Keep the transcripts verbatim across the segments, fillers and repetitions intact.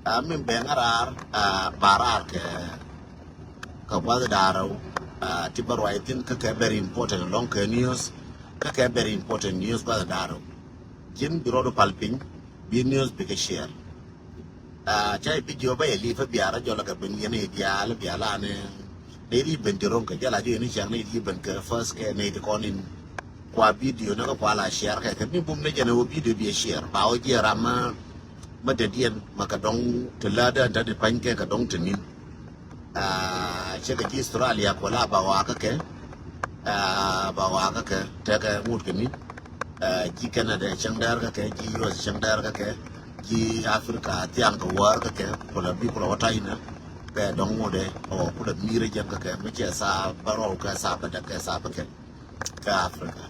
A min bɛŋ a raar, a ba raar kɛ kɛ gua̱th da̱rɛw. A ti bä ruac thi̱n kä kɛ very important lɔŋ kɛ news, kä kɛ very important news gua̱th da̱rɛw. Ji̱n bi rɔɔdu pal piny, bi news bikɛ share. A cä i̱ video bä yɛ li̱i̱ fä biaar a jɔl a kɛ ben yɛn i̱ diaal biaal a ni ni ri ben ti ro̱ŋ kɛ jɛl a jɔ yɛn i̱ cɛŋ ni ri ben kɛ first kɛ ni ti kɔn in. Kua video ni kä kua la share kɛ kɛ mi bum ni jɛn ɛ wä video bi ɛ share ba wä jiɛ ram ma ma dɛdiɛn ma kɛ dɔŋ ti läätdä ɛn te di pa̱ny kɛ kɛ dɔŋ ti ni̱n. A cɛ kɛ ji̱ Australia kua la ba wakä kɛ, a ba wakä kɛ tɛkɛ ŋut kɛ ni̱n. A ji̱ Canada cäŋ dɛɛr kä kɛ, ji̱ U S cäŋ dɛɛr kä kɛ, ji̱ Africa thiaŋ kɛ wäär kä kɛ, kua la bi kua la wä ta̱y nä kɛ dɔŋ ŋut ɛ ɔ kua la mi̱i̱rä jɛn kä kɛ mi cɛ thaa bä rɔw kɛ thaa bä däk kɛ thaa bä kɛ kä Africa.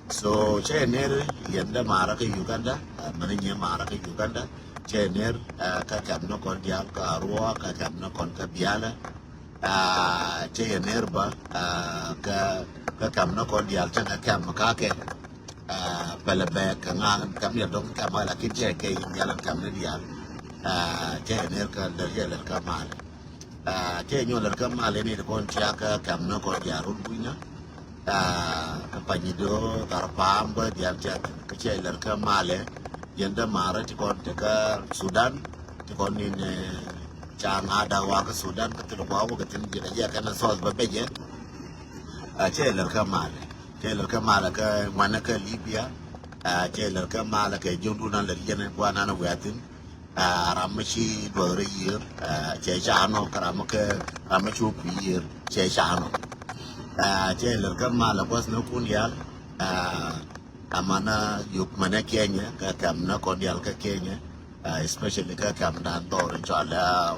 So cɛ ner yɛn dɛ mara kä Uganda, a mani nyɛ mara kä Uganda. Cɛ ner, a kä kɛm ni kɔn dial kä Arua, kä kɛm ni kɔn kä Biala. A cɛ yɛ ner ba, a kä kä kɛm ni kɔn dial cɛ kä kɛm ka kɛ. A pɛlɛ bɛ kä ŋa kɛm yɛ dɔŋ kɛm a lakin cɛ kɛ yɛ dial kɛm ni dial. A cɛ yɛ ner kä lɛr yɛ lɛr kä mal. A cɛ nyɔ lɛr kä mal ni kɔn cia kä kɛm ni kɔn dial run buina. A kä panyi do kar pam bä dial cia kä cɛ lɛr kä mal. Yɛn dä mara ti kɔn ti kä Sudan ti kɔn ni ne ca ŋa da wa kä Sudan kä ti lo kwa wä kä tin jɛ kä jɛ kä na sos bä bɛ jɛ. A cɛ lɛr kä mal, cɛ lɛr kä mal kä ŋuan kä Libya. A cɛ lɛr kä mal kä jɔndu na lɛr yɛn bua na na wɛ tin. A ram mi ci duɔth rɛ yiër, a cɛ ca nɔ kä ram mi kä ram mi ci wä kui̱ yiër cɛ ca nɔ. A cɛ lɛr kä mal a kuath ni kun dial. A amana yuk mɛnɛ Kenya kä kɛm ni kɔn dial kä Kenya. A especially kä kɛm dan dhɔr in cɔal a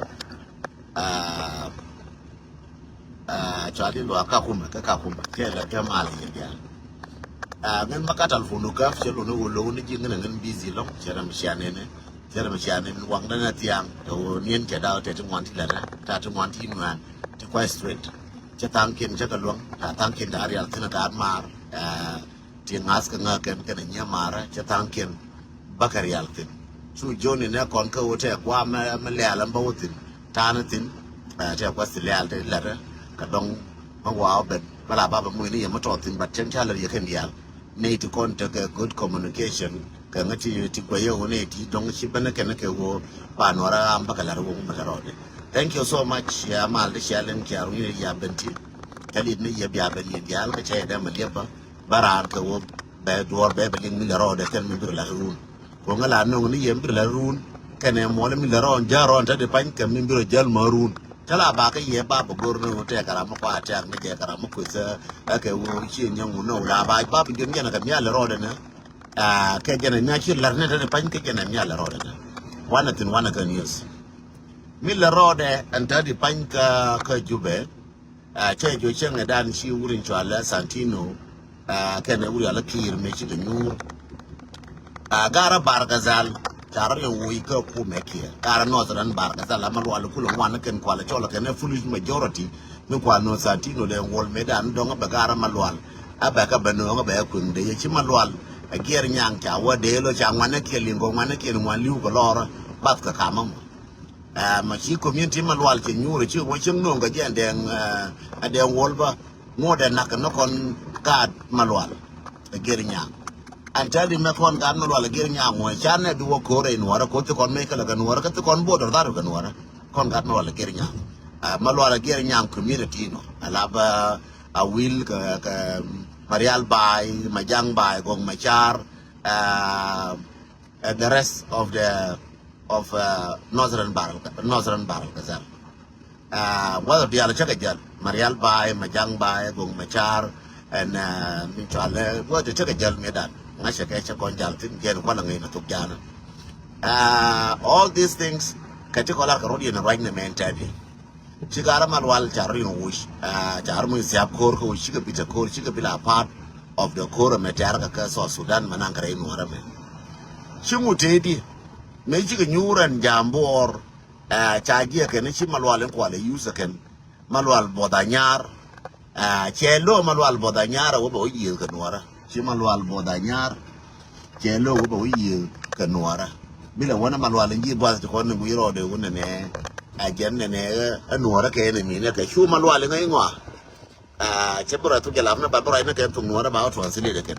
a cɔal in luak Kakuma kä Kakuma kɛ lɛ kɛ mal in dial. A ŋän ma ka telephone du gaf cɛ luni wä low ni ji̱ ŋän a ŋän busy lɔŋ cɛ rɛ mi cia nɛnɛ. Cɛ rɛ mi cia nɛnɛ waŋ dɛn a thiaŋ tɛ wä niɛn cɛ daw tɛ ti ŋuan ti lɛnɛ ta ti ŋuan ti nuan ti kuay straight. Cɛ thaŋ kin cɛ kɛ luäŋ ta thaŋ kin ta rial thin a gaat maar. A ti ŋa̱th kä ŋäk kɛn kɛn a nyiee marä cɛ tha̱a̱ŋkiɛn bäkɛ rial thi̱n. Cu Joni nɛ kɔn kä ɣöö tɛk gua̱a̱ mɛ mɛ lɛ̈ɛ̈l ɛn bä wä thi̱n ta̱a̱n thi̱n. Ɛ tɛk gua̱th thi lɛ̈ɛ̈l te lɛ̈tdä kɛ dɔ̱ŋ mä wa̱a̱ wä ben mä la bapɛ muc ni yɛ mä tɔɔth thi̱n, but cɛn ca lät yɛ kɛn diaal. Nɛy ti kɔn tekɛ good communication kɛ ŋä ti ti guɛc yɛ ɣöö nɛy ti dɔ̱ŋ ci ben kɛn kɛ ɣöö ba nuɔrä am bäkɛ la̱t ɣöö mɛ kɛ rɔɔdɛ. Thank you so much. Cia mal ti cia lɛn cia runy ya ben ti ca lit ni yɛ bia ben yɛ diaal kɛ cɛ yɛ dɛm a liɛp bä. Bä raan kɛ wä bɛ duɔɔr bɛ bɛ liŋ mi lɛ rɔɔdɛ kɛn mi bir la run. Ko ŋä la noŋ ni yɛ mi bir la run kɛn ɛ muɔl mi lɛ rɔɔn jäl rɔɔn te di pany kɛ mi bir jäl ma run. Cä la ba kä yɛ ba bɛ gor ni wä tɛk kɛ ram mi kua tɛk mi jɛ kɛ ram mi kueth ɛ kɛ wä cie nyɛ ŋun ni wä la ba ba bi jön jɛn kɛ mial lɛ rɔɔdɛ ni. Aa kɛ jɛn ɛ nya ci lar ni te di pany kɛ jɛn ɛ mial lɛ rɔɔdɛ ni. Wanɛ thin wanɛ kɛ news mi lɛ rɔɔdɛ ɛn te di pany kä kä Jubɛ. Aa cɛ jɔ cieŋɛ dan ci wur in cɔal lɛ Santino. Aa kɛnɛ wur yal kiir mëë ci kɛ nyuur. Aa garɛ Bargazal carɛ riɛŋ woc kä kumɛ kiɛ garɛ Northern Bargazal ama lual kulɛ ŋuan kɛn kual cɔl kɛnɛ foolish majority. Mi kual nɔ Santino lɛ ŋuɔl mëë dan dɔŋ bɛ garɛ ma lual. A bɛ kä bɛ nööŋ bɛ kueŋ dee yɛ ci ma lual. A giɛr nyaŋ ca wä dee lo ca ŋuan kiɛ liŋ kɔ ŋuan kiɛ ŋuan liw kɛ lɔrä bath kɛ kamä mɔ. Ɛ ma ci community ma lual cɛ nyuur ci wä cieŋ no̱o̱ŋ kɛ jɛ ɛn dɛŋ ɛ dɛŋ wol bä ŋuɔ̱t ɛ nak ni kɔn gaat ma lual ɛ gɛr nyaŋ. Ɛn tɛl di mɛ kɔn gaat ma lual ɛ gɛr nyaŋ ŋuɔ̱t ca nɛ bi wä ko̱r ɛ nuɔrä ko̱ thi kɔn mɛ kɛ lɛ kɛ nuɔrä kä thi kɔn bo̱o̱t ɛ dhar kɛ nuɔrä kɔn gaat ma lual ɛ gɛr nyaŋ. Ɛ ma lual ɛ gɛr nyaŋ community nɔ ɛ la bä a wil kɛ kɛ Marial Baai, Majaŋ Baai, Gɔŋ Macar, ɛ and the rest of the of uh, Northern Bahr el Northern Bahr el Ghazal. Uh, whether dial check a jal Marial Bai, Majang Bai, Gong Machar, and uh, Minchale, whether check a jal me dan. Nga check a check on jal tin gen kwala ngai na tuk jana. Uh, all these things kati kolar karodi na right na mentally. Ci garɛ Malual ca rɔ liŋ wuc, ca rɔ muc thiap ko̱r kä wuc cikɛ bi te ko̱r cikɛ bi la part of the ko̱r ɛmɛ tɛ̈r kɛ kä South Sudan mɛ naŋ kɛ rɛy nuɔ̱ɔ̱rä mɛ. Ci ŋut tëëdi mëë cikɛ nyuur ɛn jam buɔɔr. Ca jiɛ kɛn ci Malual in kual ɛ yuth ɛ kɛn Malual buɔth a nyaar. Cɛ lo̱o̱ Malual buɔth a nyaar ɛ wä bɛ wä yiëëth kɛ nuɔ̱ɔ̱rä ci Malual buɔth a nyaar. Cɛ lo̱o̱ wä bɛ wä yiëëth kɛ nuɔ̱ɔ̱rä. Bi lɛ wänä Malual in ji̱ buath ti kɔn ni gui̱c rɔɔdɛ wun nɛnɛ. A jɛn nɛnɛ ɛ nuɔrä kɛ enemy nɛ kɛ cu Malual in ŋäc ŋɔa. Cɛ bi rɔ thuk jɛ lap ni ba bi rɔ in kɛ thuk nuɔrä ba wä translate kɛn.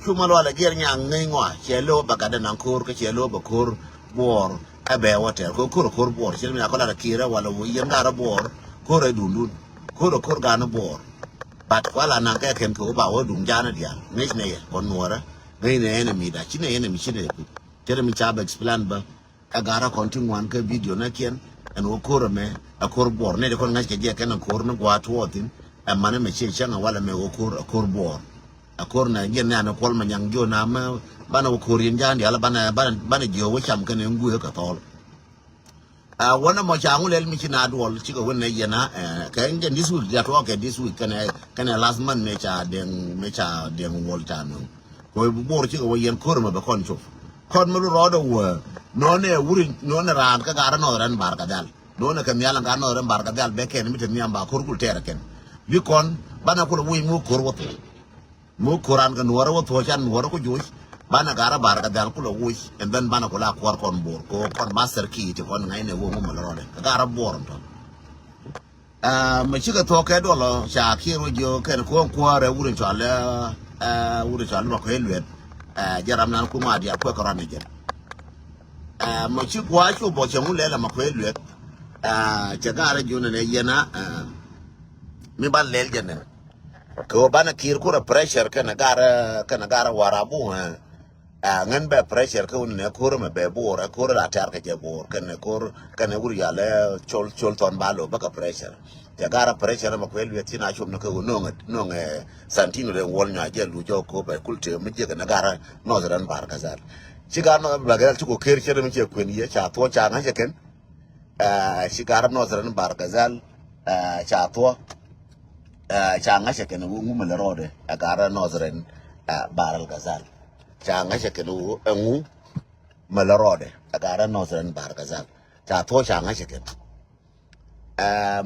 Cu Malual a jiɛr nyaŋ ŋäc ŋɔa cɛ lo̱w ba gatdɛ naŋ ko̱r kä cɛ lo̱w ba ko̱r buɔɔr. Ɛ bɛ wä tɛr ko̱r ko̱r ko̱r buɔɔr cɛ mi a kɔ lat a kiɛrɛ walɛ wä yɛn garä buɔɔr ko̱r ɛ dundun ko̱r ɛ ko̱r ganä buɔɔr. But kuala naŋ kɛ kɛn kɛ wä ba wä duŋ janä diaal ŋäc nɛ yɛ kɔn nuɔrä ŋäc nɛ enemy da ci nɛ enemy ci nɛ yɛ kuc. Cɛ mi ca bɛ explain bä. Ɛ garä kɔn ti ŋuan kä video nä kiɛn ɛn wä ko̱r ɛmɛ ɛ ko̱r buɔɔr nɛ di kɔn ŋa̱c kɛ jɛ kɛn ɛ ko̱r ni gua̱a̱ tuɔɔthin. Ɛ manɛ mɛ ciɛ cäŋ ɛ walɛ mɛ wä ko̱r ɛ ko̱r buɔɔr. Ɛ ko̱r nɛ jɛ nɛ anɛ kuɔl mɛ nyaŋ jiɔ na mɛ banɛ wä ko̱r yin ja̱a̱n diaal banɛ banɛ jiɔ wä cam kɛn ɛ ŋuiɛ kɛ thɔɔl. Ɛ wänɛ mɔ ca ŋu lɛl mi ci na duɔl cikɛ wän nɛ yɛn a kɛ in jɛ this week dia tuɔɔk kɛ this week kɛnɛ kɛnɛ last month mɛ ca deŋ mɛ ca deŋ wɔl ca nöŋ. Kɛ wä bi buɔɔr cikɛ wä yɛn ko̱r mɛ bɛ kɔn cop kɔn mi lu rɔɔdɛ wä. Nɔnɛ wuri nɔnɛ raan kä garä nɔth rɛn bar kɛ dhal nɔnɛ kɛ nhial ŋa nɔth rɛn bar kɛ dhal bɛ kɛn mi te nhiam ba ko̱r kul tɛɛrɛ kɛn. Bi kɔn banɛ kul wi̱i̱ mi wä ko̱r wä thil. Mi ko̱ran kɛ nuɔrä wä thuɔ̱c an nuɔrä ku juuc. Banɛ garä bar kɛ dhal kulɛ wuc and then banɛ kula kuɔr kɔn buɔr ko kɔn master key ti kɔn ŋa̱cnɛ wä ŋumɛ lɛ rɔɔdɛ kɛ garä buɔr tɔ. Mɛ cikɛ thuɔ̱k kɛ duɔlɔ ca kiɛr wä jiö kɛn ko̱n kuäärɛ wurɛ cɔal wurɛ cɔal mɛ kuɛ luet. Jɛ ram nan kuma dial kuɛ kɛ rɔn ni jɛ. Mɛ ci gua cu bɔ cɛ ŋu lɛl mɛ kuɛ luet. Cɛ garä jiö nɛ nɛ yɛn a mi ban lɛl jɛ nɛ. Kɛ ɣöö banɛ ki̱i̱r kurɛ pressure kɛnɛ garɛ kɛnɛ garɛ warabu. Ɛ ŋän bɛ pressure kɛ wun nɛ ko̱r mɛ bɛ bo̱o̱r ɛ ko̱r la tɛr kɛ jɛ bo̱o̱r kɛnɛ ko̱r kɛnɛ wur yalɛ col col thɔn ba lo bäkɛ pressure. Cɛ garɛ pressure mɛ kuɛ lueth thin a cop ni kɛ ɣöö no̱ŋɛ no̱ŋɛ Santino den wuɔl nyɔa jɛ lu jɔk ko̱p ɛ kul tëë mi jiɛkɛ ni garɛ Northern Bahr el Ghazal. Ci garɛ Northern Bahr el Ghazal ci kɔ ker cɛ ni mi ciɛ kuën yɛ ca thuɔ̱c ca ŋa̱cɛ kɛn. Ci garä Northern Bahr el Ghazal ca thuɔ̱. Ca ŋa̱cä kɛn ŋu mɛ lɛ rɔɔdɛ ɛ garä Northern Bahr el Ghazal. Ca ŋa̱cä kɛn ŋu mɛ lɛ rɔɔdɛ ɛ garä Northern Bahr el Ghazal. Ca thuɔ̱ ca ŋa̱cä kɛn.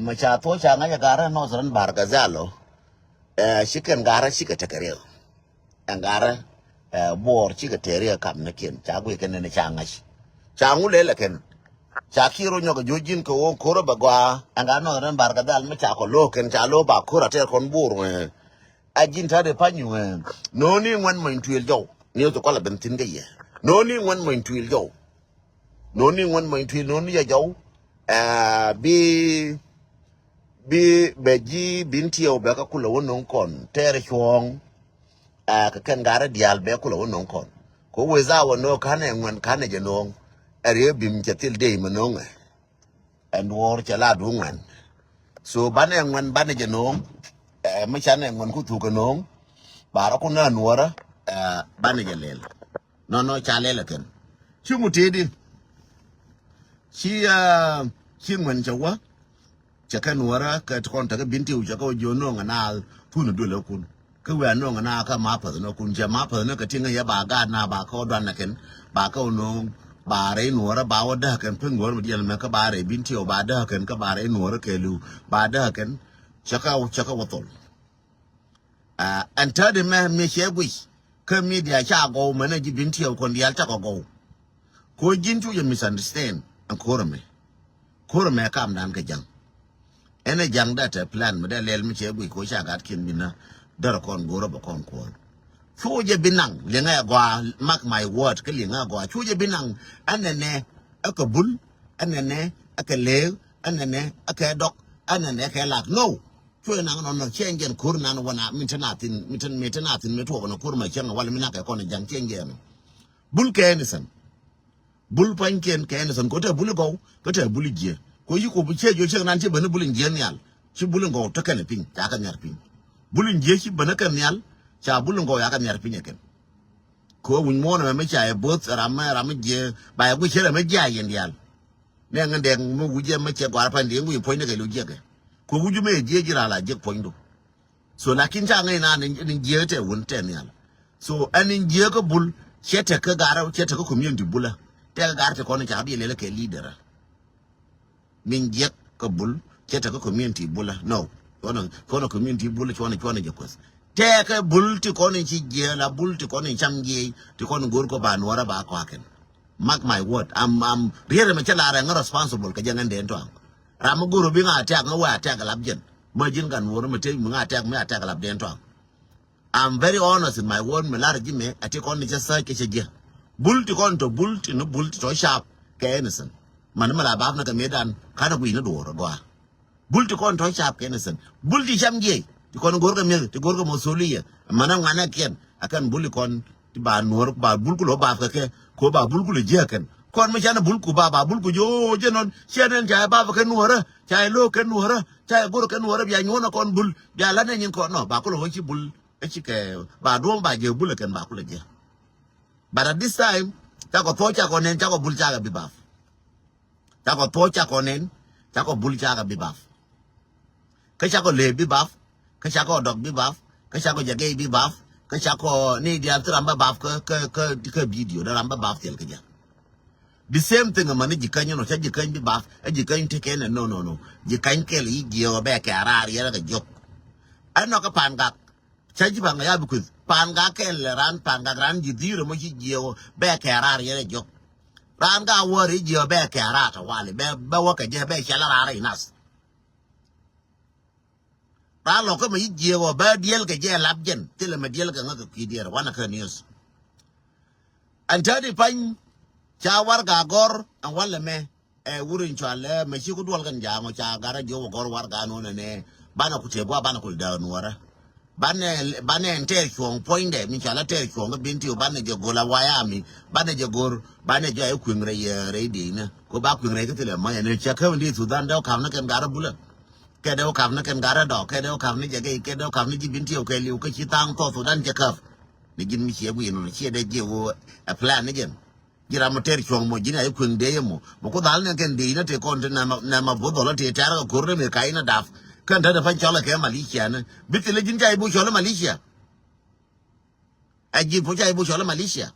Mɛ ca thuɔ̱ ca ŋa̱cä garä Northern Bahr el Ghazal ɔ. Ci kɛn garä cikɛ tekɛ riɛk. Ɛn garä buɔɔr cikɛ tɛɛri ɛ kam ni kiɛn ca guic kɛn ni ca ŋa̱c. Ca ŋu lɛl ɛ kɛn ca kiɛr ɔ nyɔk ɛ jo̱o̱c ji̱n kɛ ɣöö ko̱r ɛ bɛ gɔaa. Ɛn garä Northern Bahr el Ghazal mi ca kɔ lo̱o̱k kɛn ca lo̱o̱k ba ko̱r a tɛɛr kɔn buɔɔr ŋuɛɛ. A ji̱n ta̱a̱dɛ pa̱ny ŋuɛɛ. No̱o̱ni ŋuɛn mɔny tuëël jɔw ni ɣöö thok kɔl a ben thi̱n kä yɛ. No̱o̱ni ŋuɛn mɔny tuëël jɔw. No̱o̱ni ŋuɛn mɔny tuëël no̱o̱ni yɛ jɔw. Bi bi bɛ ji̱ bin tiɛw bɛ kä kulɛ wä no̱o̱ŋ kɔn tɛɛr cuɔ̱ɔ̱ŋ. Kɛ kɛn garä diaal bɛ kulɛ wä no̱o̱ŋ kɔn kɛ wee thaawä no̱o̱ŋ ka̱n ɛ ŋuɛn ka̱n ɛ jɛ no̱o̱ŋ. Ɛ riee bim cɛ thil dee imɛ no̱o̱ŋ ɛ. Ɛn duɔ̱ɔ̱r cɛ la duŋ ŋuɛn. So banɛ ŋuɛn banɛ jɛ no̱o̱ŋ. Ɛ mi canɛ ŋuɛn ku thuk kɛ no̱o̱ŋ. Ba rɔ ku nään nuɔrä. Ɛ banɛ jɛ lɛl. Nɔnɔ ca lɛl ɛ kɛn. Ci ŋu tëëdi. Ci ci ŋuɛn cɛ wä. Cɛ kɛn nuɔrä kɛ ti kɔn tekɛ bin ti wä cɛ kɛ wä jiö no̱o̱ŋ ɛ naath thun ɛ duël ɛ kun. Kä wiaa no̱o̱ŋ na kä ma päth ni kun cɛ ma päth ni kɛ tiŋ yɛ ba gaat na ba kä wä duan ni kɛn ba kä wä no̱o̱ŋ. Ba rɛy nuɔrä ba wä däk kɛn piny nuɔrä mi diɛn mɛ kä ba rɛy bin tiɛw ba däk kɛn kä ba rɛy nuɔrä kɛ liw ba däk kɛn. Cɛ kä cɛ kä wä thol. Ɛn tädi mɛ mi cɛ guic kä media ca gɔw mɛnɛ ji̱ bin tiɛw kɔn diaal cakɔ gɔw. Ko ji̱n cu jɛ misunderstand ɛn ko̱r ɛmɛ. Ko̱r ɛmɛ kamdan kɛ ja̱ŋ. Ɛn ɛ ja̱ŋ dee te plan mi dee lɛl mi cɛ guic ko ca gat kiɛn bi na. Därɛ kɔn go̱rä bɛ kɔn kuɔn. Cu jɛ bi naŋ liŋɛ ɛ gɔaa, mark my word, kä liŋɛ ɛ gɔaa cu jɛ bi naŋ. Ɛn nɛnɛ ɛ kɛ bul, ɛn nɛnɛ ɛ kɛ leek, ɛn nɛnɛ ɛ kɛ dɔk, ɛn nɛnɛ ɛ kɛ lak no. Cu jɛ naŋ nɔnɔ cɛ ɛn jɛn ko̱r nan wä na min te na thin, min te na thin mi tuɔk nɔ ko̱r ma cäŋ walɛ mi nak kɛ kɔn ɛ ja̱ŋ cɛ ɛn jɛn. Bul kɛ ɛn thin. Bul pa̱nykiɛn kɛ ɛn thin ko te bul gɔw ko te bul jiɛ. Ko yi ko bi cɛ jiɔ cɛ nan cɛ beni bul in jiɛ nhial. Ci bul in gɔw te kɛn piny ca kɛ nhiar piny. Bul in jiɛ ci beni kɛn nhial ca bul in gɔw ya kɛ nhiar piny ɛ kɛn. Ko wi̱ny muɔn ɛmɛ mi ca ɛ both ram ram jiɛ ba ɛ guic cɛ rɛ mi jiɛ a yɛn dial. Nɛ ŋä dɛŋ mi wi̱c ɛmɛ cɛ guar pa̱ny diɛ wi̱c puɔ̱ny ni kɛ lu jiɛ kɛ. Ko wi̱c mi ɛ jiɛ ji̱ ral a jiɛ puɔ̱ny du. So lakin ca ŋäc na ni jiee tɛ wun tɛ nhial. So ɛn ni jiee kä bul cɛ tɛ kä garä cɛ tɛ kä community bulä. Tɛ kä garä tɛ kɔn ca bi lɛlɛ kɛ leader. Min jiek kä bul cɛ tɛ kä community bulä no. Kɔn kɔn community bulä cuɔn cuɔn jɛ kueth. Tɛ kä bul ti kɔn ci jiee la bul ti kɔn cam jiee ti kɔn go̱r kɔ ba nuɔrä ba kɔakɛn. Mark my word. I'm, I'm really mɛ cɛ la rɛ ŋä responsible kɛ jɛ ŋän den tɔaŋ. Ram mɛ goro bi ŋa attack ŋä wä attack lap jɛn. Mɛ ji̱n gan wor mɛ te mi ŋa attack mi attack lap den tɔaŋ. I'm very honest in my word, mi lar ji̱ mɛ ati kɔn ni cɛ sä kɛ cɛ jɛ. Bul ti kɔn tɔ bul ti ni bul ti tɔ sharp kɛ innocent. Mani mi la bap ni kɛ mi dan kanɛ gui ni duɔr gɔa. Bul ti kɔn tɔ cap kɛn sɛn. Bul ti cam jiɛc ti kɔn go̱rkɛ mi̱eth ti go̱rkɛ mɔtholiya. Mänä ŋuanɛ kiɛn a kɛn bul ti kɔn ti ba nuɔr ba bul kulɛ wä bap kɛ kɛ ko ba bul kulɛ jiɛ kɛn. Kɔn mi canɛ bul ku ba ba bul ku jiɛ o jiɛ nɔn ciɛ nɛn ca bap kɛ nuɔrä ca lo̱k kɛ nuɔrä ca go̱r kɛ nuɔrä bia nyuɔn a kɔn bul bia la̱t nɛ nyin kɔn nɔ ba kulɛ wä ci bul. Ɛ ci kɛ ba duɔ̱m ba jiɛ bul kɛn ba kulɛ jiɛ. But at this time cakɔ thuɔ̱k cakɔ nɛn cakɔ bul cakɛ bi bap. Cakɔ thuɔ̱k cakɔ nɛn cakɔ bul cakɛ bi bap. Kä cakɔ lëë bi bap kä cakɔ dɔk bi bap kä cakɔ jagɛy bi bap kä cakɔ ni diaal ti ram bä bap kä kä kä kä video dee ram bä bap thil kä jɛ. The same thing mani ji̱ käny nɔ ca ji̱ käny bi bap ɛ ji̱ käny ti kɛn ɛ no no no ji̱ käny kɛl yi jiɛ wä bɛ kɛ a raar yɛrɛ kɛ jok. Ɛn nɔ kä Pan Gak. Ca ji̱ Pan Gak ya bi kueth Pan Gak kɛl ran Pan Gak ran ji̱ dhi̱i̱r ɛmɔ ci jiɛ wä bɛ kɛ a raar yɛrɛ jok. Raan ka wäär i̱ jiɛ bɛ kɛ raar tawali bɛ bɛ wä kɛ jɛ bɛ cɛl raar i̱ nath. Raan lɔ kä mɛ i̱ jiɛ wä bɛ diɛl kɛ jɛ lap jɛn thilɛ mɛ diɛl kɛ ŋä kɛ kui̱ diɛɛr wanɛ kä news. Ɛn täädi pany ca warɛga gɔr ɛn walɛ mɛ. Ɛ wur in cual ɛ mɛ ci ku duɔl kɛn ja̱a̱ŋ ɔ ca garɛ jiök wä gɔr warɛga nunɛ nɛ banɛ ku tëë gua̱a̱ banɛ ku dääk nuɔrä. Banɛ banɛ ɛn tɛɛr cuɔ̱ɔ̱ŋ puɔ̱nydɛ min cɔal a tɛɛr cuɔ̱ɔ̱ŋ kä Bentiu banɛ jɛ go̱l a wayami banɛ jɛ go̱r banɛ jɛ a i̱ kui̱ŋ rɛy rɛy diecnä ko ba kui̱ŋ rɛy kä thilɛ mac ɛn ca käm di Thudan dee wä ka̱m ni kɛn gat rɔ bulä. Kɛ dee wä ka̱m ni kɛn gat rɔ dɔɔk kɛ dee wä ka̱m ni jɛ gɛy kɛ dee wä ka̱m ni ji̱ Bentiu kɛ liw kä ci tha̱a̱ŋ thɔɔk Thudan cɛ käp. Ni ji̱n mi ciɛ guic nɔnɔ ciɛ dee jiɛ wä ɛ plan ni jɛn. Ji̱ ram mɔ tɛr cuɔ̱ŋ mɔ ji̱n a i̱ kueŋ dee yɛ mɔ mɔ ku dhal ni kɛn dee inä tëë kɔn ti nɛmɛ bot dhɔl a tëë tɛ̈r kɛ ko̱r ni mëë ka inä dap. Kɛn tätdɛ pa̱ny cɔl ɛ kɛ Malaysia ni bi thilɛ ji̱n ca i̱ bok cɔl i̱ Malaysia. Ɛ ji̱ puc ca i̱ bok cɔl i̱ Malaysia.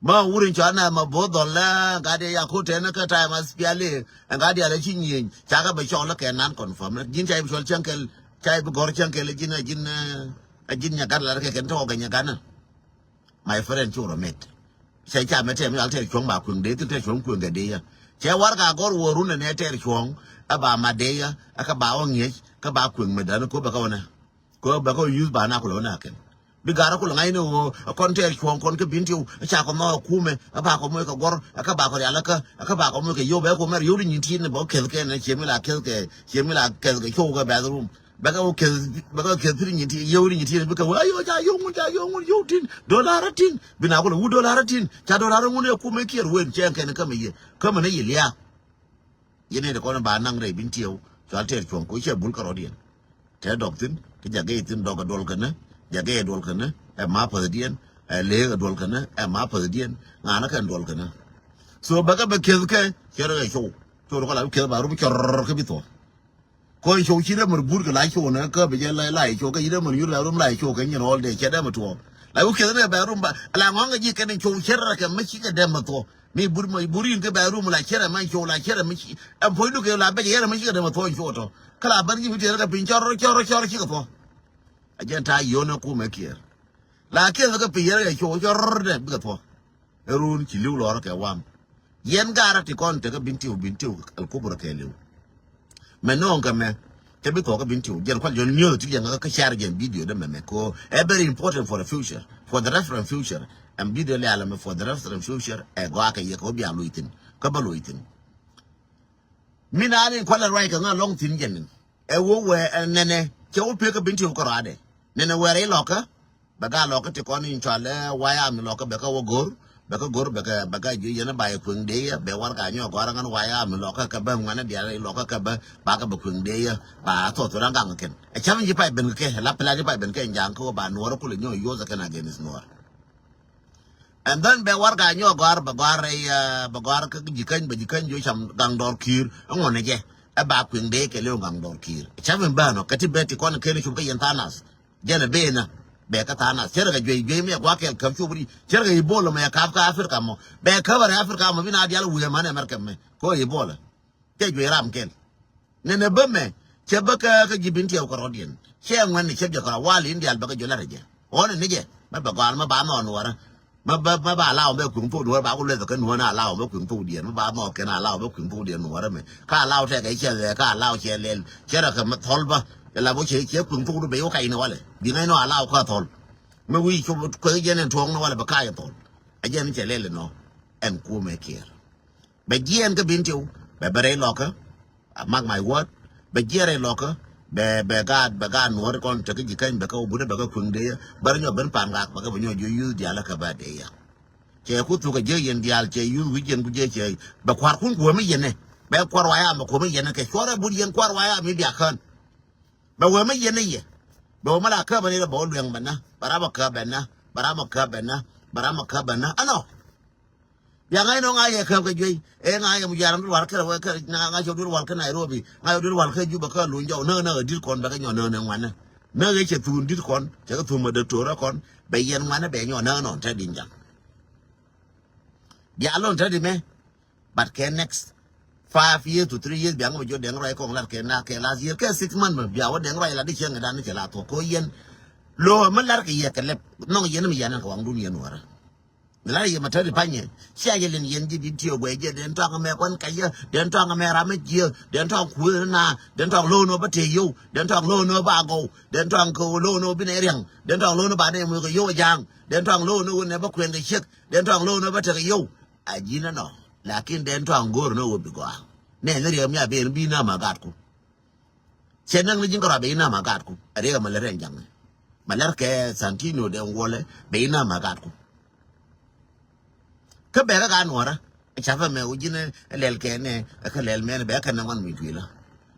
Ma wur in cɔl nɛmɛ bot dhɔl la gat yɛ ya ko̱r tɛn kä ta̱a̱ ma spiali ɛ gat yɛ la ci nyieny ca kɛ bɛ cɔl kɛ nan confirm ji̱n ca i̱ bok cɔl cäŋ kɛl ca i̱ bok gɔr cäŋ kɛl ji̱n ɛ ji̱n ɛ ji̱n nyagat la rɛ kɛ kɛn tɔk kɛ nyagat ni. My friend cu rɔ met. Cɛ ca mɛ tɛm yal tɛr cuɔ̱ŋ ba kueŋ dee thin tɛr cuɔ̱ŋ kueŋ kɛ dee yä. Cɛ warɛga gɔr wä run ɛnɛ tɛr cuɔ̱ŋ ɛ ba mat dee yä ɛ kä ba wä ŋi̱eec kä ba kueŋ mɛ däni ko bɛ kä wä nɛ. Ko bɛ kä use ba na kulɛ wä nɛ kɛn. Bi garä kulɛ ŋa̱cni ɣöö ɛ kɔn tɛr cuɔ̱ŋ kɔn kä Bentiu ɛ ca kɔ nhɔk ɛ kumɛ ɛ ba kɔ moc kɛ gɔr ɛ kä ba kɔ rial ɛ kä ɛ kä ba kɔ moc kɛ yio̱w bɛ kumɛ riowni nyin ti̱i̱n bɛ wä keth kɛn ɛ ciɛ mi la keth kɛ ciɛ mi la keth kɛ cuɔ̱w kɛ bathroom. Bɛ kɛ wä keth bɛ kɛ keth thi̱n nyin ti yio̱w ni nyin ti bikɛ wä ayo ca yio̱w ŋun ca yio̱w ŋun yio̱w tin dolar tin. Bi na kulɛ wut dolar tin ca dolar ŋun yɛ kumɛ kiɛr wen cɛ kɛn kämɛ yɛ kämɛ ni yɛ liaak. Yɛn ni ti kɔn ba naŋ rɛy Bentiu cɔal tɛr cuɔ̱ŋ ko cɛ bul kärɔ̱diɛn. Tɛ dɔk thi̱n kä jakɛ thi̱n dɔk duɔl kɛnɛ jakɛ duɔl kɛnɛ ɛ ma päthdiɛn ɛ leek ɛ duɔl kɛnɛ ɛ ma päthdiɛn ŋa̱n kɛn duɔl kɛnɛ. So bɛ kɛ bɛ keth kɛ cɛ rɛ kɛ cow cor kɔla bi keth ba rum cɔr kä bi thuɔ̱k. Kɔn show ci dee mɛ rɛ but kɛ la show nɛ kä bi jɛ la la show kä ci dee mɛ rɛ yur la rum la show kɛ nyin all day cɛ dee mɛ tuɔ. La wä kɛ dee bɛ rum ba la ŋɔŋ kɛ ji kɛ ni show cɛ rɛ kɛ mɛ ci kɛ dee mɛ tuɔ. Mi but mɛ but yin kɛ bɛ rum la cɛ rɛ mɛ show la cɛ rɛ mɛ ci ɛn puɔ̱ny du kɛ la bɛ jɛ yɛ rɛ mɛ ci kɛ dee mɛ tuɔ show tɔ. Kä la bɛr ji bi tiɛ rɛ kɛ piny cɔr cɔr cɔr ci kɛ tuɔ. A jɛn ta̱a̱ yio̱n ɛ kumɛ kiɛɛr. La kiɛɛr kɛ piny yɛ rɛ kɛ show cɔr dee bikɛ tuɔ. Ɛ run ci li̱w lɔrä kɛ wam. Yɛn garä ti kɔn tekä Bentiu Bentiu al kubra kɛ li̱w. Mɛ nɔŋ kɛ mɛ kɛ bi thɔkä Bentiu jɛn kual jɔn niöth ti liɛŋ kä share jɛn video dɛ mɛ mɛ ko ɛ very important for the future for the reference future. Ɛn video lialɛ mɛ for the reference future ɛ gɔakɛ yɛ kɛ wä bia loc thi̱n kä bä loc thi̱n. Min a ni kual ɛ ruac kɛ ŋä lɔŋ thi̱n jɛn. Ɛ wä wɛ ɛ nɛnɛ cɛ wä pek kä Bentiu kärɔadɛ. Nɛnɛ wɛrɛ ilɔkä bɛ ga lɔkä ti kɔn in cɔal ɛ waya mi lɔkä bɛ kä wä go̱r bɛ kä go̱r bɛ kä bɛ kä ji̱ yɛn ba yɛ kueŋ dee yɛ bɛ warɛga nyɔk gɔ̱r ŋän waya mi lɔkä kɛ bä ŋuɛnɛ diaal ilɔkä kɛ bä ba kä bɛ kueŋ dee yɛ ba thɔth ran gaŋ kɛn. Ɛ cam ji̱ pay ben kɛ la pila ji̱ pay ben kɛ jaŋ kä wä ba nuɔr kulɛ nyɔk yuɔth kɛn against nuɔr. And then bɛ warɛga nyɔk gɔ̱r bɛ gɔ̱r ɛ bɛ gɔ̱r kä ji̱ käny bɛ ji̱ käny ji̱ cam gaŋ dɔr ki̱i̱r ŋuɔnɛ jɛ. Ɛ ba kueŋ dee kɛ liw gaŋ dɔr ki̱i̱r. Cam in bä nɔ kɛ ti bɛ ti kɔn kɛn cum kä yɛn tha̱a̱ŋ nath. Jɛn ɛ ben ɛ bɛ kä tha̱a̱ŋ nath cɛ rɛ kɛ juey juey mi ɛ gua̱a̱k kɛl käp cop ri cɛ rɛ kɛ Ebola mɛ ɛ ka̱p kä Africa mɔ bɛ käp ɛ rɛ Africa mɔ bi na dial wi̱i̱ ɛ män ɛ America mɛ kɛ Ebola. Cɛ juey ram kɛl. Nɛnɛ bä mɛ cɛ bä kä kä ji̱ Bentiu kärɔ̱diɛn cɛ ŋuɛn ni cɛ jɛ kärɔ̱ wal in dial bɛ kä jɔ lat ɛ jɛ ɣɔn ni jɛ mɛ bɛ gɔal mɛ ba mɛ ɣɔn wärä. Ma ba, ma ba allow mɛ kui̱ŋ thok Nuɔ̱ɔ̱r, ba ku lueth kɛ Nuɔ̱ɔ̱r na allow mɛ kui̱ŋ thok diɛn, ma ba nhɔk kɛn allow mɛ kui̱ŋ thok diɛn Nuɔ̱ɔ̱r mɛ. Ka allow tɛkɛ cɛ lɛ, ka allow cɛ lɛl, cɛ rɛ kɛ mɛ thɔl ba. Ɛ la bä cɛ, cɛ kui̱ŋ thok du bɛ yɔ kac ni walɛ. Bi ŋa̱c nɔ allow kä thɔl. Mɛ wi̱i̱ cop kɛ jɛn ɛn tuɔɔk ni walɛ bɛ kac thɔl. Ɛ jɛn cɛ lɛl nɔ. Ɛn kumɛ kiɛɛr. Bɛ jiɛɛn kä Bentiu, bɛ bɛ rɛy lɔkä. I mark my word. Bɛ jiɛɛn rɛy lɔkä. Bɛ, bɛ gaat, bɛ gaat Nuɔ̱ɔ̱r kɔn tekɛ ji̱ kɛny bɛ kɛ wä but bɛ kɛ kueŋ dee. Bɛ rɛ nyɔ ben Pangak bɛ kɛ bɛ nyɔ jiɔ yuth diaal kɛ bɛ dee ya. Cɛ ku thuk kɛ jiɛ yɛn diaal cɛ yuth wi̱c yɛn ku jiɛ cɛ. Bɛ kua̱r kun kuämä yɛn nɛ. Bɛ kua̱r waya mɛ kuämä yɛn nɛ kɛ cuɔrɛ but yɛn kua̱r waya mi bia kään. Bɛ wee mä yiɛn ni yɛ. Bɛ wee mä la käp bɛ ni bɛ wä luɛŋ bɛ na. Bɛ ram bɛ käp bɛ na. Bɛ ram bɛ käp bɛ na. Bɛ ram bɛ käp bɛ na. Ɛnɔ. Bia ŋa̱c nɔ ŋa̱c yɛ käp kɛ juey. Ɛ ŋa̱c yɛ mu jaram dul wal kɛ rɛ wee kɛ ŋa̱c yɛ dul wal kɛ Nairobi. Ŋa̱c yɛ dul wal kɛ Juba kɛ luny jɔw. Näk näk ɛ di̱t kɔn bɛ kɛ nyɔ näk näk ŋuanɛ. Näk yɛ cɛ thun di̱t kɔn. Cɛ kɛ thun ma dɔktɔr kɔn. Bɛ yɛn ŋuanɛ bɛ nyɔ näk nɔ tɛ din jaŋ. Bia lon tɛ di mɛ. But kɛ next five years to three years bia ŋɔ bɛ jɔ Dɛŋ Ruac kɔŋ lat kɛ na kɛ last year kɛ six month mɛ bia wä Dɛŋ Ruac lat di cieŋ dan ni cɛ la thuɔk ko yɛn. Lo mɛ lar kɛ yɛ kɛ lɛp nɔŋ yɛn mi yɛn kɛ waŋ dun yɛn wara. Mi lar yɛ mɛ tɛri panyɛ cia yɛ lin yɛn ji̱ di tiyo guɛ jɛ den tɔŋ mɛ kɔn kɛ yɛ den tɔŋ mɛ ram mɛ jiɛ den tɔŋ kuɛ na den tɔŋ lo no bɛ te yow den tɔŋ lo no ba gɔw den tɔŋ ko lo no bi ne riɛŋ den tɔŋ lo no ba ne mu kɛ yow jaŋ den tɔŋ lo no wun ne bɛ kuɛn kɛ ciek den tɔŋ lo no bɛ te kɛ yow. A ji̱n ɛnɔ. Lakin den tɔaŋ go̱o̱r ni wä bi gɔaa. Nɛ ni riɛk mi a ben bi nam a gatku. Cɛ näk ni ji̱n kärɔa ben nam a gatku. A riɛk a ma lär ɛn jaŋ. Ma lär kɛ Santino den wuɔlɛ ben nam a gatku. Kä bɛɛkä gat nuɔrä. Ca pɛ mɛ wä ji̱n ɛ lɛl kɛ nɛ ɛ kä lɛl mɛn bɛɛkä nɛ ŋuan mi juilä.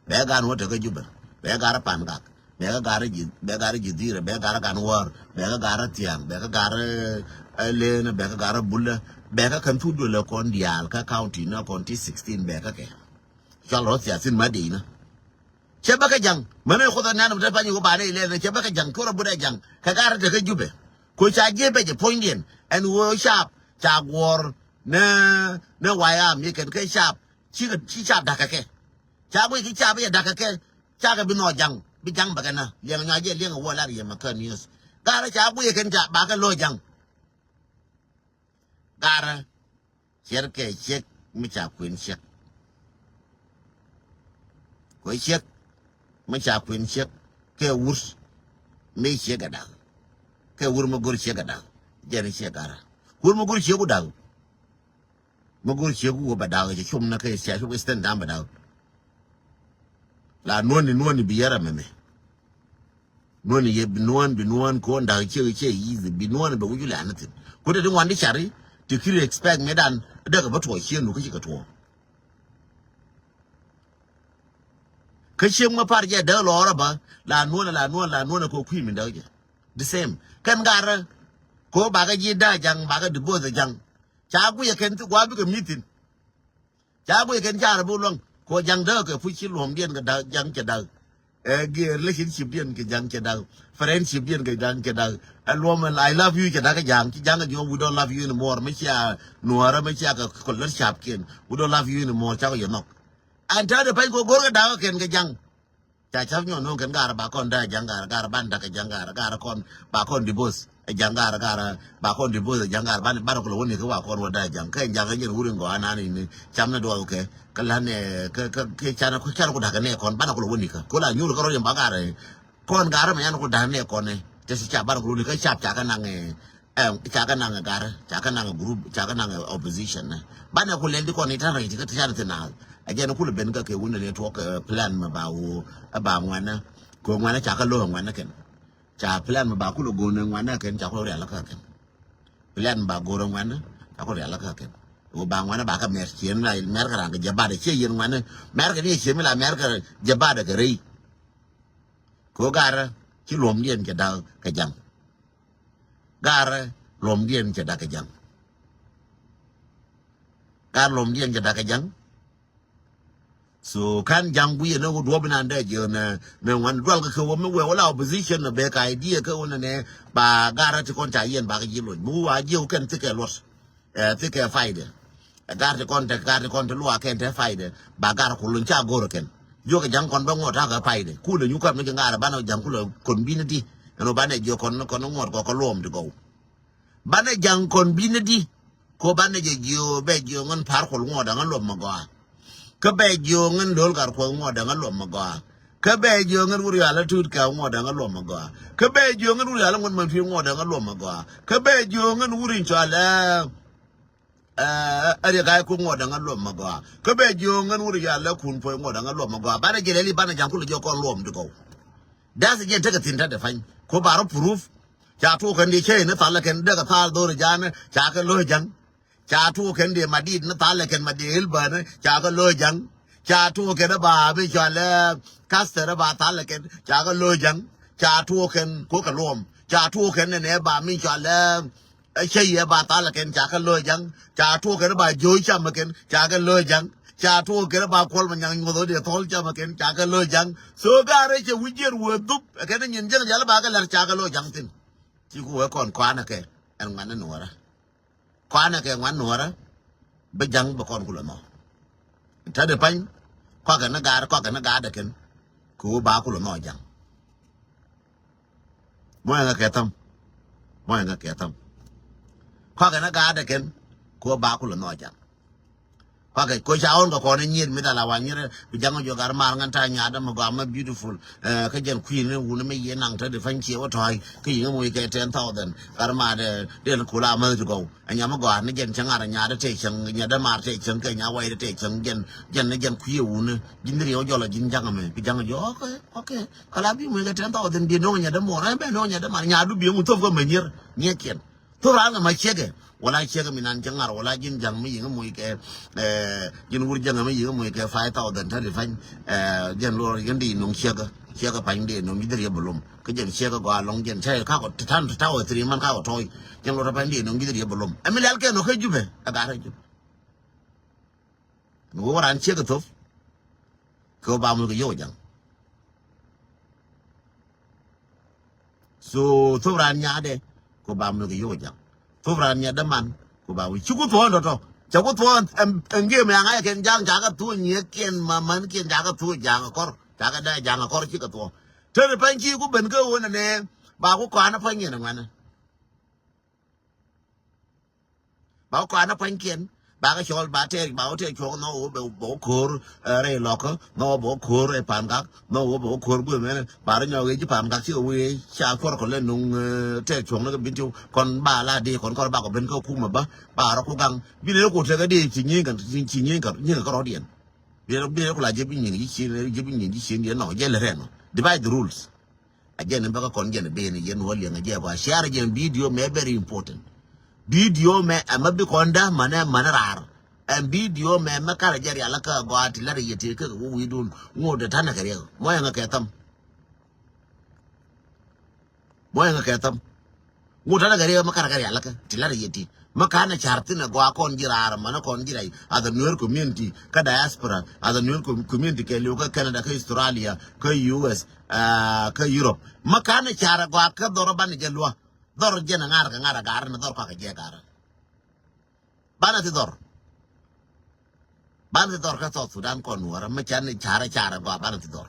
Bɛ gan wä tekä Jubɛ. Bɛ gar Pangak. Bɛ kä gar ji̱, bɛ gar ji̱ dhirɛ, bɛ gar gan wäär. Bɛ kä gar thiaŋ, bɛ kä gar ɛ lenä, bɛ kä gar bulä. Bɛ kä kɛn thuk duɔlɛ kɔn diaal kä county nä kɔn ti sixteen bɛ kä kɛ. Cɔl rɔ thiathin ma dee inä. Cɛ bä kä jaŋ. Mänä kuoth ɛ nɛn mɛ te pany wä banɛ ilɛl cɛ bä kä jaŋ. Kuoth rɔ but ɛ jaŋ kɛ gar tekä Jubɛ. Ko ca jiɛ bɛ jɛ puɔ̱nydiɛn ɛn wä cap ca guɔ̱ɔ̱r nä nä waya mi kɛn kä cap. Ci kɛ ci cap dakä kɛ. Ca guic ki ca bi yɛ dakä kɛ. Ca kɛ bi nhɔk jaŋ bi jaŋ bɛ kɛ na liɛŋ nyɔa jɛ liɛŋ wä lar yɛ mɛ kä niöth. Garɛ ca guic kɛn ca bakɛ lo̱ jaŋ. Garɛ ciɛr kɛ ciek mi ca kuën ciek. Kuɛ ciek mi ca kuën ciek kɛ wur mi ciek kɛ da̱k. Kɛ wur mi go̱r ciek kɛ da̱k. Jɛn ciek garɛ wur mi go̱r ciek ku da̱k. Mi go̱r ciek wä bɛ da̱k cɛ cum na kɛ cia cuk stand down bɛ da̱k. La nuɔ̱n ni nuɔ̱n ni bi yɛrɛ mɛmɛ. Nuɔ̱n ni yɛ bi nuɔ̱n bi nuɔ̱n ko̱n da̱k ciek ciek easy bi nuɔ̱n bɛ wi̱c wulɛ anithin. Kut ti ŋuan di cari ti kiri expect mi dan däk bä tuɔɔk ciek nu kä ci kɛ tuɔɔk. Kä ciek mi par jɛ däk lɔɔrä bä la nuɔ̱n la nuɔ̱n la nuɔ̱n kɛ kui̱ mi däk jɛ. The same kɛn garä ko bakɛ ji̱ da̱k jaŋ bakɛ divorce jaŋ. Ca guiyɛ kɛn thi gua̱a̱ bikɛ mi̱thin. Ca guic kɛn carɛ bi luäŋ ko jaŋ däk kɛ puc ci luɔmdiɛn kɛ da̱k jaŋ cɛ da̱k. Ɛ gi relationship diɛn kɛ jaŋ cɛ da̱k. Friendship diɛn kɛ jaŋ cɛ da̱k. Ɛ luɔm ɛ I love you cɛ da̱k kɛ jaŋ ci jaŋ kɛ jiɔk we don't love you anymore mi cia nuɔɔrä mi cia kɛ kɔl lät cap kiɛn we don't love you anymore cakɔ yɛ nhɔk. Ɛn täätɛ pɛny kɛ go̱r kɛ da̱k kɛ kɛn kɛ jaŋ. Ca ca̱p nyɔn no̱o̱ŋ kɛn gaarä ba kɔn da̱a̱ ja̱ŋ gaarä gaarä ban da̱k kɛ ja̱ŋ gaarä gaarä kɔn ba kɔn divorce ɛ ja̱ŋ gaarä gaarä ba kɔn divorce ɛ ja̱ŋ gaarä ban ban kulɛ wä ni kä wa kɔn wä da̱a̱ ja̱ŋ kɛ ja̱ŋ kɛ nyɛn wur in gɔaa nan in cam ni duɔth kɛ kä lan ɛ kä kä kä can kä can ku da̱k kɛ nɛ kɔn ban kulɛ wä ni kä ko la nyur kä rɔ yɛn ba gaarä kɔn gaarä mɛ yan ku da̱k nɛ kɔn ɛ tɛ si ca ban kulɛ wä ni kä cap ca kɛ naŋ ɛ Ɛm, ca kɛ naŋ ɛ garä, ca kɛ naŋ ɛ group, ca kɛ naŋ ɛ opposition nɛ. Banɛ ku lɛl di kɔn itan rɛy ti kä ti can thi naath. Ɛ jɛn kulɛ ben kä kɛ wundɛ ni tuɔk ɛ plan mɛ ba wo, ɛ ba ŋuɛnɛ. Kɛ ŋuɛnɛ ca kɛ lo̱ ɛ ŋuɛnɛ kɛn. Ca plan mɛ ba kulɛ go̱o̱n ɛ ŋuɛnɛ kɛn, ca kulɛ rial kä kɛn. Plan mɛ ba go̱o̱r ɛ ŋuɛnɛ, ca kulɛ rial kä kɛn. Wo ba ŋuɛnɛ ba kɛ mɛr ciën la mɛr kɛ ran kɛ jɛ bat ɛ ciɛ yɛn ŋuɛnɛ. Mɛr kɛ ni ciën mi la mɛr kɛ jɛ bat ɛ kɛ rɛy. Kɛ ɣöö garä ci luɔmdiɛn cɛ da̱k kɛ ja̱ŋ. Garä luɔmdiɛn cɛ da̱k kɛ ja̱ŋ. Garä luɔmdiɛn cɛ da̱k kɛ ja̱ŋ. So ka̱n ja̱ŋ guiyɛ ni wä duɔ̱p inan dee jiö nɛ nɛ ŋuan dual kɛ kɛ wä mi wee wä la opposition nɛ bek idea kɛ wä nɛ nɛ ba garä ti kɔn ca yɛn bakɛ ji̱ loc mi wä wa jiö kɛn thikɛ luɔt. Ɛ thikɛ faidɛ. Ɛ gar ti kɔn te gar ti kɔn te luaak kɛn te faidɛ ba gar ku luny ca go̱r kɛn. Jiök ɛ ja̱ŋ kɔn bä ŋuɔt takɛ faidɛ kulɛ nyukä mi ci ŋaar banɛ ja̱ŋ kulɛ kɔn bini ti. Ɛn ɔ banɛ jiök kɔn kɔn ŋuɔt kɔ kɔ luɔm ti gɔw. Banɛ ja̱ŋ kɔn binɛ di. Ko banɛ jɛ jiö bɛ jiö ŋän Par Kuɔl ŋuɔ̱t da̱ŋ a luɔm mɛ gɔaa. Kä bɛ jiö ŋän Lo̱l Gat Kuɔth ŋuɔ̱t da̱ŋ a luɔm mɛ gɔaa. Kä bɛ jiö ŋän Wur Yal a Tut Kɛ ŋuɔ̱t da̱ŋ a luɔm mɛ gɔaa. Kä bɛ jiö ŋän Wur Yal a ŋuɔ̱t mɛ pi̱i̱ ŋuɔ̱t da̱ŋ a luɔm mɛ gɔaa. Kä bɛ jiö ŋän Wur in cɔal ɛ ɛ Riɛk Ga̱a̱c Kuɔth ŋuɔ̱t da̱ŋ a luɔm mɛ gɔaa. Kä bɛ jiö ŋän Wur Yal a Kun Puɔ̱c ŋuɔ̱t da̱ŋ a luɔm mɛ gɔaa. Banɛ jɛ lɛli banɛ ja̱ŋ kulɛ jiö kɔn luɔm ti gɔw. That's again tekɛ thi̱n ta̱t dee pa̱ny ko ba rɔ proof. Ca tuɔɔk kɛn di cäy ni thal kɛn dee kɛ thal dhor ja̱a̱n ca kɛ lo̱c ja̱ŋ. Ca tuɔɔk kɛn di madit ni thal kɛn madit hilbäni ca kɛ lo̱c ja̱ŋ. Ca tuɔɔk kɛn ba bi cɔal ɛ kastɛr ba thal kɛn ca kɛ lo̱c ja̱ŋ. Ca tuɔɔk kɛn ko kɛ luɔm ca tuɔɔk kɛn ni nɛ ba mi cɔal ɛ ɛ cä yɛ ba thal kɛn ca kɛ lo̱c ja̱ŋ. Ca tuɔɔk kɛn ba jo̱o̱c cam kɛn ca kɛ lo̱c ja̱ŋ. Ca tuɔɔk kɛn ba Kuɔl Manyaŋ nyuɔth ɣöö dee thɔl cam kɛn ca kɛ lo̱c ja̱ŋ. So gaarɛ cɛ wi̱c jiɛn wee dhup ɛ kɛn nyin jäŋ diaal ba kɛ la̱r ca kɛ lo̱c ja̱ŋ thi̱n. Ci ku wee kɔn kɔanɛ kɛ ɛn ŋuan ni nuɔrä. Kɔanɛ kɛ ŋuan nuɔrä. Bi ja̱ŋ bi kɔn kulɛ nhɔ. Ta̱t di pa̱ny kɔakɛ ni gaar kɔakɛ ni gaar dɛ kɛn. Kɛ wee ba kulɛ nhɔ ja̱ŋ. Mɔyɛ ŋa kɛ tham. Mɔyɛ ŋa kɛ tham. Kɔakɛ ni ga̱a̱dɛ kɛn. Kɛ ɣöö ba kulɛ nhɔk ja̱ŋ. Kɔakɛ ko ca ɣɔn kɛ kɔn i̱ nyiet mi dala wa nyiet. Bi ja̱ŋ jɔ gar mar ŋän ta̱a̱ nyaatdä mi gɔaa mi beautiful. Kä jɛn kui̱n ni wun mi yieen naŋ te di pa̱ny ciɛ wä tɔ̱ɔ̱c kä yiŋ moc kɛ ten thousand. Gar mar dɛ dɛl kula mäth ti gɔw. Ɛ nyam mi gɔaa ni jɛn cäŋ ar nyaatdä te cäŋ nyaatdä mar te cäŋ kɛ nyaa waydä te cäŋ jɛn jɛn ni jɛn kui̱ wun. Ji̱n riɛw jɔl a ji̱n ja̱ŋ mi bi ja̱ŋ jɔ okay okay. Kala bi muc kɛ ten thousand bi no̱o̱ŋ nyɛ dämuɔr ɛn bɛ no̱o̱ŋ nyɛ dämar nyadu bi ŋu thop kä mɛ nyier nyier kiɛn. Thop raan kɛ ma ciekɛ wala ciekɛ mi nan cɛ ŋar wala ji̱n ja̱ŋ mi yiŋ muc kɛ ji̱n wur ja̱ŋ mi yiŋ muc kɛ five thousand thirty pany. Jɛn luɔr yɛn di no̱o̱ŋ ciekɛ ciekɛ pany di no̱o̱ŋ ji̱ dhir yɛ bi lom kä jɛn ciekɛ gɔaa lɔŋ jɛn cɛ kakɔ tan taw three man kakɔ tɔy. Jɛn luɔr pany di no̱o̱ŋ ji̱ dhir yɛ bi lom ɛmi lɛl kɛ no̱o̱ŋ kɛ jupɛ ɛ gat ɛ jup. Ni wä ran ciek kɛ thop kɛ wä ba muc kɛ yio̱w ja̱ŋ. So thop ran nyaadɛ kɛ wä ba muc kɛ yio̱w ja̱ŋ. Thop ran nyaadɛ man kɛ wä ba muc ci ku thuɔ̱ɔ̱n tɔ̱tɔ̱ cɛ ku thuɔ̱ɔ̱n. Ɛn gëë mɛ aŋa yɛ kɛn ja̱ŋ ca kɛ thuɔ̱ɔ̱n nyiɛ kiɛn ma man kiɛn ca kɛ thuɔ̱ɔ̱n ja̱ŋ kɔr ca kɛ dee ja̱ŋ kɔr ci kɛ thuɔ̱ɔ̱n. Teni pany ci ku ben kɛ wä nɛ nɛ ba ku kɔanɛ pany yɛn ɛ ŋuɛnɛ. Ba kɔn a pua̱nykiɛn ba kɛ cɔl ba tɛɛr ba wä tɛɛr cuɔk nhɔk wä bɛ wä ko̱r rɛy lɔkä nhɔk wä bɛ wä ko̱r rɛy pankak nhɔk wä bɛ wä ko̱r guëmɛ ba rɔ nyɔk ɣec ji̱ pankak cikɛ wee ca kuɔr kɔ lɛ nuŋ. Tɛɛr cuɔk ni kɛ bin ti kɔn ba la di kɔn kɔn ba kɔ ben kä kumɛ ba ba rɔ ku gaŋ bi ni rɔ ku tekɛ di ci nyiŋ kɛ ci nyiŋ kɛ nyiŋ kɛ rɔ̱diɛn. Bi ni rɔ ku la jɛ bi nyiŋ ji̱ cin jɛ bi nyiŋ ji̱ cin yɛn nɔ jɛ lɛ rɛn nɔ divide the rules. A jɛn in bäkä kɔn jɛn ben yɛn wä liɛŋ a jɛ kɔ a share jɛn video mɛ very important. Video mɛ ɛmɛ bi kɔn da manɛ manɛ rar. Ɛn video mɛ mɛ karɛ jɛ rial kä gɔaa ti lar yɛ ti kä wä wi̱i̱dun ŋot de tanɛ kɛ riɛk mɔ yɛŋ kɛ tham. Mɔ yɛŋ kɛ tham. Ŋot tanɛ kɛ riɛk mɛ karɛ kɛ rial kä ti lar yɛ ti. Mä kanɛ car thin a gɔaa kɔn ji̱ raar mänä kɔn ji̱ rɛy as a Nuer community kä diaspora as a Nuer com- community kɛ liw kä Canada kä Australia kä U S kä Europe. Mä kanɛ car a gɔaa kä dhɔr banɛ jɛ luä dhɔr jɛn a ŋa̱r kɛ ŋa̱r a ga̱r ni dhɔr kɔakɛ jɛ ga̱r. Banɛ thi dhɔr. Banɛ thi dhɔr kä South Sudan kɔn nuɔrä mä can ni car a car a gɔaa banɛ thi dhɔr.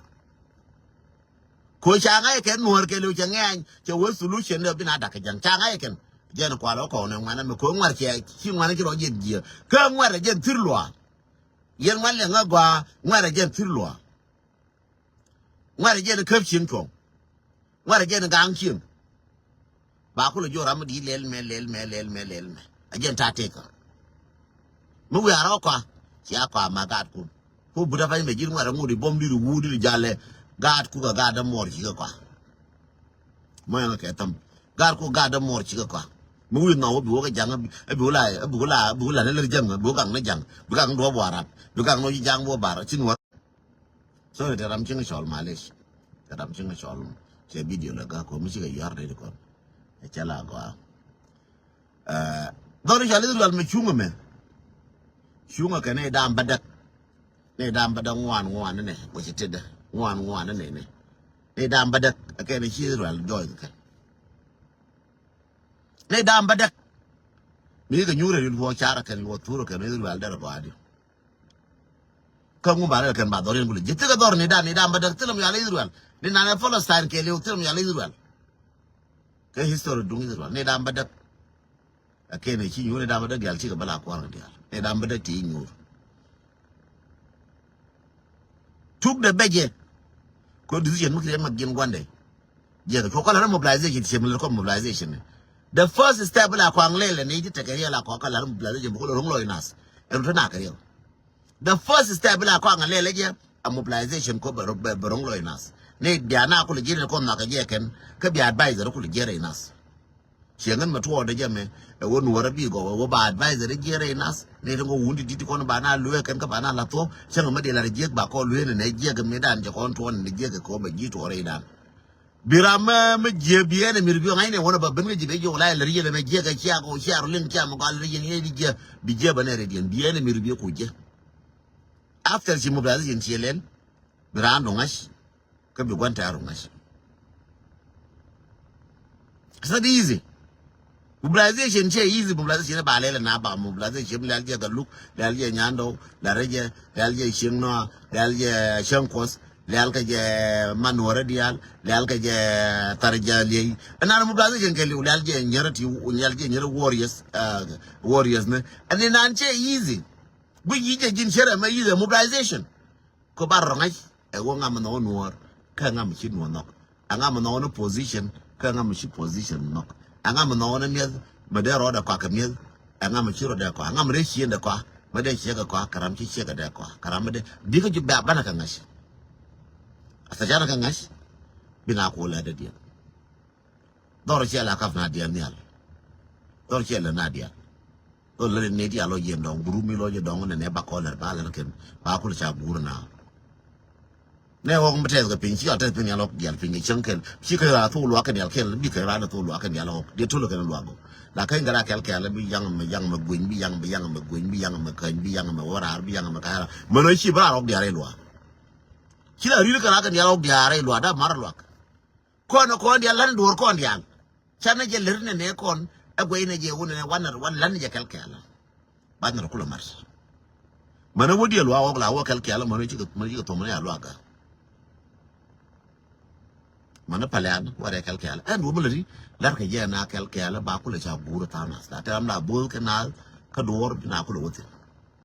Ko ca ŋa̱c kɛn nuɔ̱ɔ̱r kɛn liw cɛ ŋɛ̈ny cɛ wee solution dee bi na da̱k kɛ ja̱ŋ ca ŋa̱c kɛn. Jɛn kual ɔ kɔn ɛ ŋuanä mi ko ŋuar cɛ ci ŋuanä ci rɔ jiɛn jiɛ kä ŋuar ɛ jɛn thir luaa. Yɛn ŋuan lɛ ŋä gɔaa ŋuar ɛ jɛn thir luaa. Ŋuar ɛ jɛn käp cieŋ cuɔ̱ŋ. Ŋuar ɛ jɛn ga̱a̱ŋ cieŋ. Ba kulɛ jiök ram mi di̱i̱t lɛl mɛ lɛl mɛ lɛl mɛ lɛl mɛ a jɛn ta̱a̱ tëëkä. Mi wiaa rɔ kɔa cia kɔa ma gaatkun. Ku but a pany mɛ ji̱n ŋuɛt a ŋut i̱ buɔ̱m di̱t i̱ wuut di̱t i̱ jalɛ. Gaatku kɛ gaat dämuɔɔr cikɛ kɔa. Mɔ yɛn kɛ thäm gaatku gaat dämuɔɔr cikɛ kɔa. Mi wi̱i̱ nhɔk wä bi wä kɛ ja̱ŋ a bi wä la a bi wä la a bi wä la ni lär ja̱ŋ a bi wä gaŋ ni ja̱ŋ bi gaŋ duɔ̱ɔ̱p wa̱a̱rap bi gaŋ ni wä ci ja̱ŋ bi wä bar ci nuɔ̱r. Sorry, te ram cieŋ cɔl malish. Te ram cieŋ cɔl. Cɛ video lɛ gak kɔ mi cikɛ yuar ri kɔ. Ɛ cɛ la gɔaa. Dhɔr cɔl Israel mɛ cuŋä mɛ. Cuŋä kɛ ni dam bädäk. Ni dam bädäk ŋuan ŋuan ni nɛ wä ci tetdä ŋuan ŋuan ni nɛ ni. Ni dam bädäk kɛ ni ci Israel jɔɔy kɛ. Ni dam bädäk. Mi kɛ nyuur ɛ ri luɔ car kɛ luɔ thur kɛ ni Israel derɛ gɔaa di. Kä ŋu ba rɛl kɛn ba dhɔr yɛn kulɛ ji̱ thikɛ dhɔr ni dan ni dan bädäk thilɛ mi yal Israel ni nanɛ Palestine kɛ liw thilɛ mi yal Israel. Kɛ history duŋ Israel ni dan bädäk. Ɛ kɛn ɛ ci nyuur ni dam bä däk diaal cikɛ bä la kua̱r kɛ diaal. Ni dam bä däk ti nyuur. Tuk dɛ bɛ jɛ. Kɔ decision mi kiri mak jiɛn guandɛ. Jɛ kɛ cuɔ kɔ la mobilization, ciɛ mi lɛ kɔ mobilization. The first step la kɔ aŋ lɛlɛ ni ti tekɛ riɛl la kɔ kɔ la mobilization bä kɔ lɛ ro̱ŋ lɔy nas. Ɛn rut na kɛ riɛl. The first step la kɔ aŋ lɛlɛ jɛ a mobilization kɔ bɛ, bɛ, bɛ ro̱ŋ lɔy nas. Ni bia na kɔ lɛ jiɛn kɔ na kɛ jɛ kɛn kɛ bia advisor kɔ lɛ jiɛn nas. Ciɛ ŋän mɛ tuɔɔdɛ jɛ mɛ ɛ wä nuɔrä bi gɔw ɛ wä ba advisor jiɛk rɛy nath. Ni ri ŋɔ wun ti di̱t kɔn ba na luee kɛn kä ba na la thuɔ̱k cäŋ mɛ di la ri jiɛk ba kɔn luee ni nɛ jiɛk mi dan jɛ kɔn tuɔɔn ni jiɛk kɛ kɔ mɛ ji̱ tuɔɔrɛ idan. Bi ram mɛ mɛ jiɛ bi ɛn mi ri bi ŋa̱c ni wä ni ba ben kä ji̱ bɛ jiɔk la ɛl ri yɛn mɛ jiɛk ɛ cia kɔ cia rɔ liŋ cia mɛ gɔal ri yɛn yɛn di jiɛ bi jiɛ bɛ nɛ rɛ diɛn bi ɛn mi ri bi ku jiɛ. After ci mobilization ci lɛl bi raan du ŋa̱c. Kä bi gua̱n tɛ̈r ŋa̱c. It's not easy. Mobilization cɛ easy, mobilization ba lɛl na ba mobilization lɛl jɛ Galuk, lɛl jɛ Nyandɔw, lɛl jɛ, lɛl jɛ Cieŋ Nɔa, lɛl jɛ Cieŋ Kuɔth, lɛl kɛ jɛ Manuɔrɛ diaal, lɛl kɛ jɛ Thar jɛ Liey. Ɛnan mobilization kɛ liw lɛl jɛ Nyɛrɛ ti, lɛl jɛ Nyɛrɛ warriors, uh, warriors ni. Ɛn inan cɛ easy. Guic yi jɛ ji̱n cɛ rɛ mɛ easy mobilization. Kɛ bar rɔ ŋa̱c ɛ wä ŋam nɔ nuɔɔr kä ŋam ci nuɔɔr nhɔk. Ɛ ŋam nɔ ni position kä ŋam ci position nhɔk. Ɛ ŋam nɔ ni miɛth mɛ dee rɔɔdɛ kɔak kɛ miɛth. Ɛ ŋam ci rɔɔdɛ kɔak ɛ ŋam rɛy ciëndɛ kɔak mɛ dee ciek kɛ kɔak kɛ ram ci ciek kɛ dee kɔak kɛ ram mɛ dee bikɛ ju bɛ banɛ kɛ ŋa̱c. Ɛ thɛ canɛ kɛ ŋa̱c bi na ku lɛ dee diɛn. Dhɔr cɛ la kap na diɛn nhial. Dhɔr cɛ lɛ na diɛn. Dhɔr lɛ ni dial lɔ jiɛn dɔŋ guru mi lɔ jɛ dɔŋ nɛ nɛ ba kɔ lɛ ba lɛ kɛn ba kul ca gur na. Nɛ ɣɔk mi tɛth kɛ piny ci a tɛth piny dial ɣɔk dial piny kɛ cäŋ kɛl ci kɛ ra thok luak kɛ dial kɛl bi kɛ ra thok luak kɛ dial ɣɔk diɛ tol kɛ luak gɔ. La kɛn kɛ ra kɛl kɛl bi yaŋ mɛ yaŋ mɛ gueny bi yaŋ mɛ yaŋ mɛ gueny bi yaŋ mɛ käny bi yaŋ mɛ wä raar bi yaŋ mɛ ka̱y ra mɛ nɔ ci bi ra ɣɔk dial rɛy luak. Ci la rir kɛ ra kɛ dial ɣɔk dial rɛy luak da mar luak. Kɔn kɔn dial lan duɔr kɔn dial. Canɛ jɛ ler nɛ nɛ kɔn ɛ guɛy nɛ jɛ wun nɛ wan nɛ wan lan jɛ kɛl kɛl. Ba nɛ kulɛ mat. Mɛnɛ wä dial wa wak la wä kɛl kɛl mɛnɛ cikɛ mɛnɛ cikɛ thom nɛ ya luaga. Mɛnɛ palian wä rɛ kɛl kɛl ɛn wä mɛ lɛ ri lar kɛ jɛ na kɛl kɛl ba kulɛ ca guur thaŋ nath la tɛram la both kɛ nath kä duɔr bi na kulɛ wä thin.